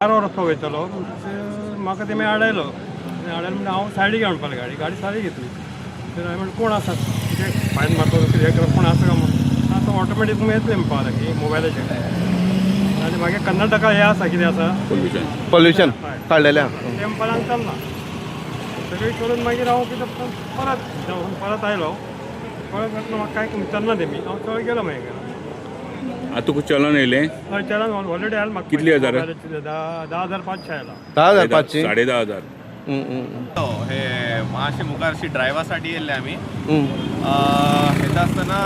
4 वर रस्तो वयतालो, म्हाका तेमी आडयलो. आडयलो म्हणटा हांव सायडीक म्हणपाक गाडी गाडी सायडीक घेतली. तर हांवें म्हणलें कोण आसा, कितें फायन मारतलो कितें करप, कोण आसा काय म्हणून. आतां ऑटोमॅटीक तुमी येतले म्हणपाक लागली मोबायलाचेर. आनी मागीर कर्नाटका हें आसा, कितें आसा. पोल्युशन काडलेलें आहा. तें म्हणपाक चलना सगळें करून मागीर हांव कितें परत जावन परत आयलो. परत येतना म्हाका कांय विचारना तेमी, हांव चड गेलो मागीर घरा. आतां तुका चलन येयलें? हय, चलन ऑलरेडी आयला म्हाका. कितली हजार? मोबायलाचेर 10,500 आयला. 10,500. 10,500. हम्म, हम्म, हे मातशे मुखार अशी ड्रायव्हा साठी येयल्ले आमी. येता आसतना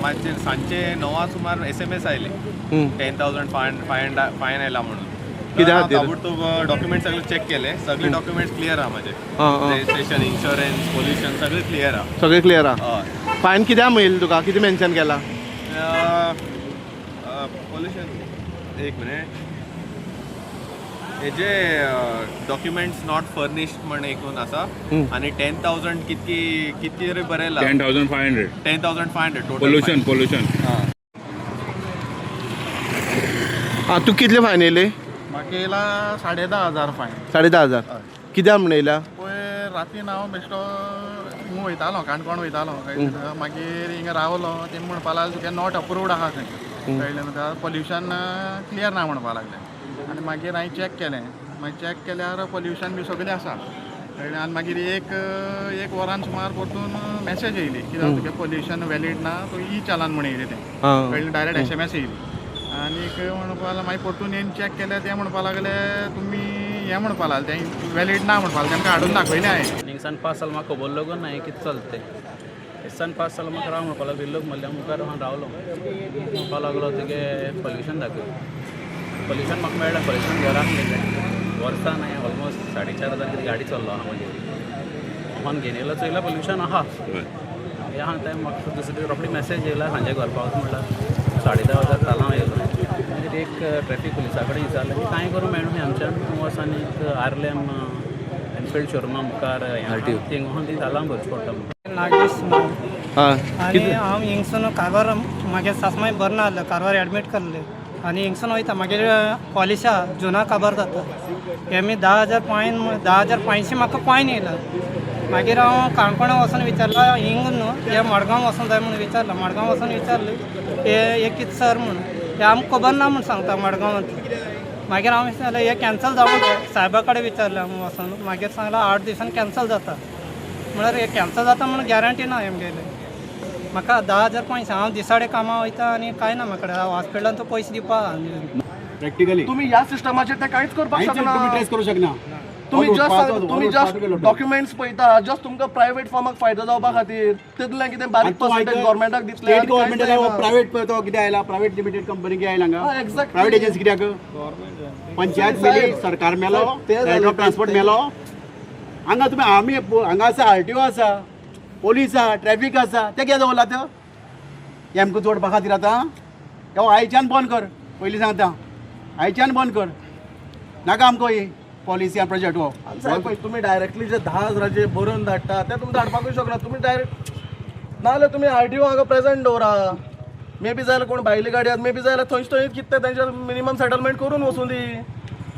मातशे सांजचे 9 सुमार SMS आयले, 10,000 फायन आयला म्हणून. कित्या तर खातीर? ताबडतोब डॉक्युमेंट सगळे चॅक केले. सगळे डॉक्युमेंट्स क्लियर आहा माझे. आं आं रजिस्ट्रेशन, इन्शुरन्स, पोल्युशन सगळे क्लियर आहा. सगळें क्लियर आहा. हय. फायन कित्या येयलें तुका? कितें मेन्शन केला? पोल्युशन, एक मिनिट, हेजे डॉक्युमेंट्स not furnished म्हण एकूण आसा आनी 10,000 कितकी कितकी तरी बरयला. 10,500. 10,500 total. Pollution, pollution. आं, तुका कितले फायन येयले? म्हाका येयला 10,500 फायन. 10,500 कित्याक म्हण येयला? पयर रातीन हांव बेश्टो हिंगा वयतालो, काणकोण वयतालो. मागीर हिंगा रावलो. ते म्हणपा लागले तुगे not approved आहा खंय, कळ्ळें न्हू? पोल्युशन क्लियर ना म्हणपा लागले. आनी मागीर हांवें चॅक केलें. मागीर चॅक केल्यार पोल्युशन बी सगळें आसा, कळ्ळें? आनी मागीर एक एक वरान सुमार परतून मॅसेज येयली, कित्याक तुगे पोल्युशन वॅलीड ना, तूं ई चालान म्हण येयलें तें. कळ्ळें? डायरेक्ट SMS येयली. आनीक म्हणपा लागले, मागीर परतून येवन चॅक केल्यार ते म्हणपा लागले तुमी हें म्हणपा लागले तें वॅलीड ना म्हणपा लागले. तेमकां हाडून दाखयलें हांवें. हिंगसान पास जालो, म्हाका खबर लागून ना हें कितें चलता तें. हेसान पास जालो, म्हाका राव म्हणपाक लागलो. लोक म्हणल्यार मुखार हांव रावलो. म्हणपाक लागलो तुगे पोल्युशन दाखय. पोल्युशन म्हाका मेळ्ळें. पोल्युशन घरान गेलें. वर्सान हांवें ऑलमोस्ट 4500 कितें गाडी चल्लो आहा म्हजी. मोहन घेवन येयलो, चोयला पोल्युशन आहा. हें आहा तें. म्हाका दुसरे रोखडी मॅसेज येयला, सांजे घर पावता म्हणल्यार 10,500 तालांव येयलो. मागीर एक ट्रॅफीक पुलिसा कडेन विचारलें की कांय करूं मेळना आमच्यान, तूं वच आनी एक आर्लेम एनफिल्ड शोरुमा मुखार थिंग वचून ती तालांव भरची पडटा म्हणून. नागेश नांव. आनी हांव हिंगसून कारवार, म्हागे सासमाय बरें ना जालें, कारवार एडमीट केल्लें आनी हिंगसून वयता. मागीर पॉलिशा जुना काबार जाता. हे मी 10,000 फायन, 10,500 म्हाका फायन येयला. मागीर हांव काणकोणा वचून विचारलां, हिंग न्हू, हे मडगांव वचूंक जाय म्हणून विचारलां. मडगांव वचून विचारलें, हे हे कितें सर म्हणून, हे आमकां खबर ना म्हूण सांगता मडगांवांत. मागीर हांव सांगलें हे कॅन्सल जावंक जाय. सायबा कडेन विचारलें हांव वचून. मागीर सांगलां 8 दिसान कॅन्सल जाता. म्हळ्यार हे कॅन्सल जाता म्हणून गॅरंटी ना हेमगेले. म्हाका 10,500, हांव दिसाडे कामां वयता आनी कांय ना म्हाका कडेन. हांव हॉस्पिटलान तो पयशे दिवपा. प्रॅक्टिकली तुम्ही ह्या सिस्टमाचेर ते कांयच करपाक शकना. तुम्ही ट्रेस करू शकना. तुम्ही जस्ट डॉक्युमेंट्स पळयता, जस्ट तुमकां प्रायव्हेट फर्माक फायदो जावपा खातीर. तितलें कितें बारीक पर्सेंटेज गव्हर्मेंटाक दितले. स्टेट गव्हर्मेंट, प्रायव्हेट तो कितें आयला? प्रायव्हेट लिमिटेड कंपनी कितें आयला हांगा? प्रायव्हेट एजन्सी कित्याक? पंचायत मेली, सरकार मेलो, डायरेक्टर ट्रान्सपोर्ट मेलो. हांगा तुमी, आमी हांगा आसा, आरटीओ आसा, पोलीस आहा, ट्रॅफिक आसा, ते कित्याक दवरलात हे आमकां जोडपा खातीर? आतां हो आयच्यान बंद कर. पयलीं सांगता, आयच्यान बंद कर. नाका आमकां ही पॉलिसी प्रोजेक्ट हो. साहेब, पळय, तुमी डायरेक्टली जे 10,000चे बरोवन धाडटा ते तुमी धाडपाकूय शकना तुमी डायरेक्ट. नाजाल्यार तुमी आरटीओ हांगा प्रेझेंट दवरा. मे बी जाल्यार कोण भायली गाडी आसा, मे बी जाल्यार थंयच थंयच कितें तें तेंचे मिनिमम सेटलमेंट करून वचूं दी.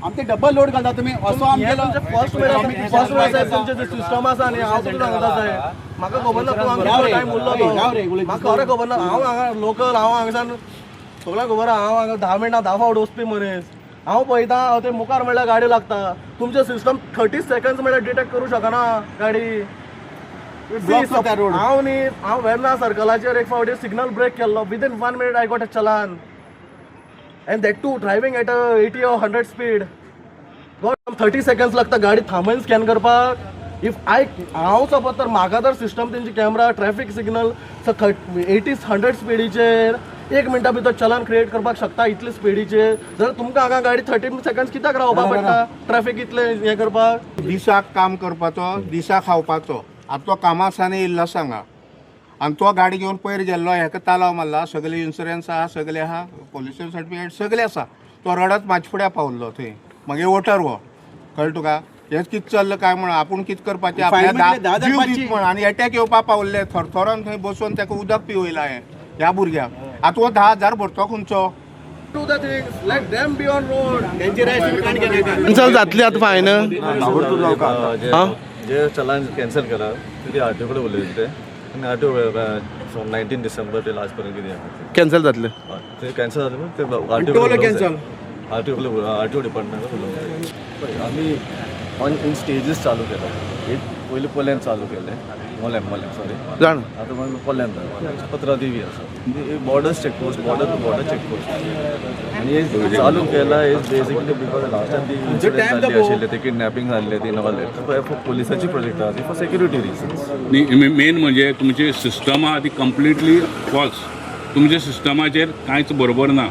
आमचे डबल लोड घालता तुमी असो. आमचे फर्स्ट म्हळ्यार, फर्स्ट म्हळ्यार साहेब, तुमचें जे सिस्टम आसा न्ही, हांव तुमकां सांगता साहेब, म्हाका खबर ना तूं हांगा कितलो टायम उरलो तो. म्हाका खरें खबर ना. हांव हांगा लोकल, हांव हांगासान सगळ्यांक खबर आहा. हांव हांगा 10 मिनटां 10 फावट वचपी मनीस. हांव पळयता, हांव ते मुखार म्हणल्यार गाडी लागता. तुमचें सिस्टम 30 सेकंड्स म्हळ्यार डिटेक्ट करूं शकना गाडी. हांव न्ही, हांव वेर्ना सर्कलाचेर एक फावटी सिग्नल ब्रेक केल्लो. Within one minute I got a challan, and that too driving at a 80 or 100 speed. Got 30 seconds लागता गाडी थांबोवन स्कॅन करपाक. If I, हांव सपोज तर म्हाका जर सिस्टम तेंची कॅमरा, ट्रॅफिक सिग्नल 80 100 स्पिडीचेर एक मिनटा भितर चलन क्रिएट करपाक शकता इतले स्पिडीचेर, जाल्यार तुमकां हांगा गाडी 30 सेकंड्स कित्याक रावपाक पडटा ट्रॅफिक इतलें हें करपाक? दिसाक काम करपाचो, दिसा खावपाचो. आतां तो कामासानी येयल्लो आसा हांगा आनी तो गाडी घेवन पयर गेल्लो. हेका तालाव मारला. सगळे इन्शुरन्स आहा, सगळे आहा, पोल्युशन सर्टिफिकेट सगळे आसा. तो रडत म्हाजे फुड्या पावल्लो थंय. मागीर वोटर हो, कळ्ळें तुका? हें कितें चल्लां काय म्हण, आपूण कितें करपाचें, आपल्या जीव दीत म्हण. आनी एटॅक येवपा पावल्ले. थरथरोन थंय बसून ताका उदक पिवयलां हांवें ह्या भुरग्याक. आतां हो 10,000 भरतो खंयचो? Do the things, let them be on road. त्यांची रायट्स काण केले. कॅन्सल जातली आतां फायन? जे आं? जे चलान कॅन्सल केला ते आरटीओ कडेन उलयले ते आनी आरटीओ फ्रॉम 19 डिसेंबर ते लास्ट पर्यंत कितें आहा. कॅन्सल जातले. ते ते कॅन्सल जाले ते आरटीओ टोल कॅन्सल. आरटीओ कडेन, आरटीओ डिपार्टमेंटाक उलोवंक जाय. आमी ऑन इन स्टेजीस चालू केला. एक पयलीं पोल्यान चालू केलें, मोल्याम, मोल्याम सॉरी. जाणा. आतां मागीर पोल्यान जालें, पत्रादेवी आसा, borders checkpost, border to border checkpost. आनी हे चालू केला is basically because last time ती इन्सिडंट जाल्ली आशिल्ले, ते किडनॅपिंग जाल्ले, ती ऑल पोलिसाची प्रोजेक्ट आहा ती फॉर सेक्युरिटी रिजन्स. न्ही, मेन म्हणजे तुमची सिस्टम आहा ती कंप्लिटली फॉल्स. तुमच्या सिस्टमाचेर कांयच बरोबर ना.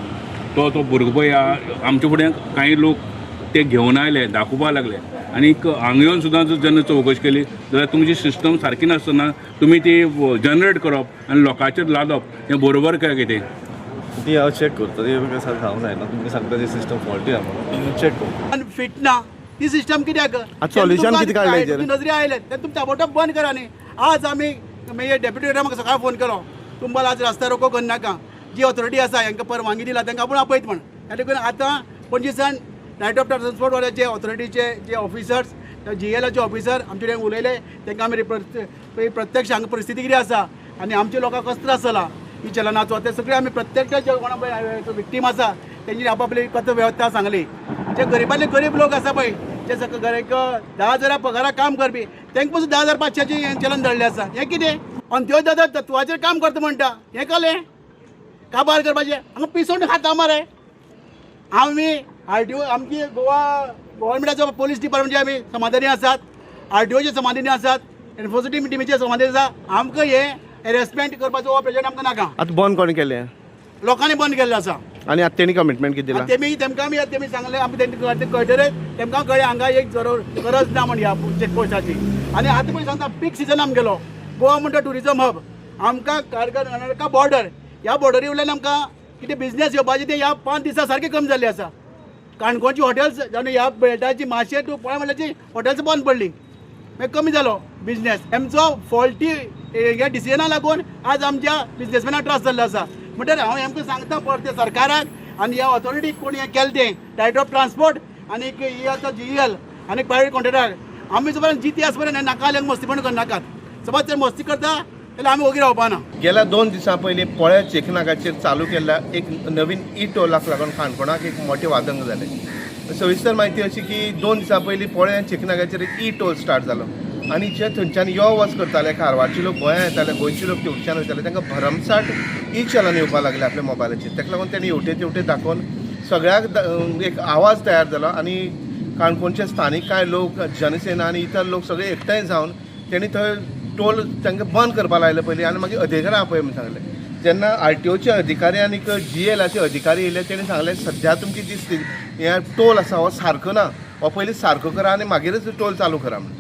तो तो भुरगो पळय आमच्या फुडें कांय लोक ते घेवन आयले, दाखोवपाक लागले आनीक हांगा येवन सुद्दां जर जेन्ना चवकशी केली जाल्यार तुमची सिस्टम सारकी नासतना तुमी ती जनरेट करप आनी लोकांचेर लादप हें बरोबर काय कितें? ती हांव चॅक करता. ती सांगूंक जायना, तुमी सांगता ती सिस्टम फॉल्टी आहा म्हणून, चॅक करता. आनी फिट ना ती सिस्टम कित्याक? आतां solution कितें काडलें हेजेर? नजरे आयले तेन्ना तुमी ताबडतोब बंद करा. न्ही, आज आमी मागीर डेप्युटी म्हाका सकाळी फोन केलो, तुमकां आज रस्ता रोको करनाका, जी ऑथॉरिटी आसा हांकां परवानगी दिला तांकां आपूण आपयत म्हण. त्या देखून आतां पणजेसान डायरेक्टर ऑफ ट्रान्सपोर्ट वाल्याचे ऑथॉरिटीचे जे ऑफिसर्स, जीएलाचे ऑफिसर आमचे कडेन उलयले. तांकां आमी प्रत्यक्ष हांगा परिस्थिती कितें आसा आनी आमच्या लोकांक कसो त्रास जाला ही चलनाचो, ते सगळे आमी प्रत्यक्ष जे कोणा विक्टीम आसा तेंची आपापली कथा वेवस्था सांगली. जे गरिबांतले गरीब लोक आसा पळय, जे सगळे एक 10,000 पगारा काम करपी, तांकां पसून 10,500 हें चलन धरलें आसा. हें कितें अंत्योदय तत्वाचेर काम करता म्हणटा, हें कलें काबार करपाचें? हांगा पिसोवन खाता मरे आमी. आरटीओ आमची गोवा गव्हर्मेंटाचो पोलीस डिपार्टमेंटचे आमी समाधानी आसात, आरटीओचे समाधानी आसात, एनफोर्समेंट टिमीचे समाधानी आसा. आमकां हे हॅरेसमेंट करपाचो हो प्रेजेंट आमकां नाका. आतां बंद कोणें केलें? लोकांनी बंद केल्लें आसा. आनी आतां तेणी कमिटमेंट कितें दिलां? तेमी तेमकां आमी तेमी सांगलें, आमी तेंकां कळटलें, तेमकां कळ्ळें हांगा एक जरूर गरज ना म्हण ह्या चॅकपोस्टाची. आनी आतां पळय सांगता, पीक सिजन आमगेलो गोवा म्हणटा ट्युरिजम हब. आमकां कर्नाटका बॉर्डर, ह्या बॉर्डरी वयल्यान आमकां कितें बिजनेस येवपाचें तें ह्या 5 दिसां सारकें कमी जाल्लें आसा. काणकोणची हॉटेल्स जावन ह्या बेल्टाची मातशें टू पळय म्हणल्यार हॉटेल्स बंद पडली, मागीर कमी जालो बिजनेस. तेमचो फॉल्टी ह्या डिसिजना लागून आज आमच्या बिजनेसमॅनाक त्रास जाल्लो आसा. म्हणटकीर हांव हेमकां सांगता परतें सरकाराक आनी ह्या ऑथॉरिटीक कोण हें केलें तें डायरेक्टर ऑफ ट्रान्सपोर्ट आनी ही आतां जीईएल आनी प्रायवेट कॉन्ट्रेक्टर, आमी जो जिती आसा पर्यंत नाका जाल्यार मस्तीपण करनाकात. समज ते मस्ती करता जाल्यार आमी ओगी रावपा ना. गेल्या 2 दिसां पयलीं पोळ्या चेकनाकाचेर चालू केल्ल्या एक नवीन ई टोलाक लागून काणकोणाक एक मोठें वादंग जालें. सविस्तर म्हायती अशी की 2 दिसां पयलीं पोळ्या चेकनाकाचेर एक ई टोल स्टार्ट जालो आनी जे थंयच्यान यो वच करताले, कारवारचे लोक गोंया येताले, गोंयचे लोक तेवटेच्यान वयताले, तांकां भरमसाठ ई चलन येवपाक लागलें आपल्या मोबायलाचेर. ताका लागून तेणी हेवटे तेवटे दाखोवन सगळ्याक एक आवाज तयार जालो आनी काणकोणचे स्थानीक कांय लोक, जनसेना आनी इतर लोक सगळे एकठांय जावन तेणी थंय टोल तांकां बंद करपाक लायले पयलीं आनी मागीर अधिकाऱ्यांक आपय म्हूण सांगलें. जेन्ना आरटीओचे अधिकारी आनी जीएलाचे अधिकारी येयले, तेणी सांगलें सद्या तुमची जी हे टोल आसा हो सारको ना, हो पयलीं सारको करा आनी मागीरच टोल चालू करा म्हूण.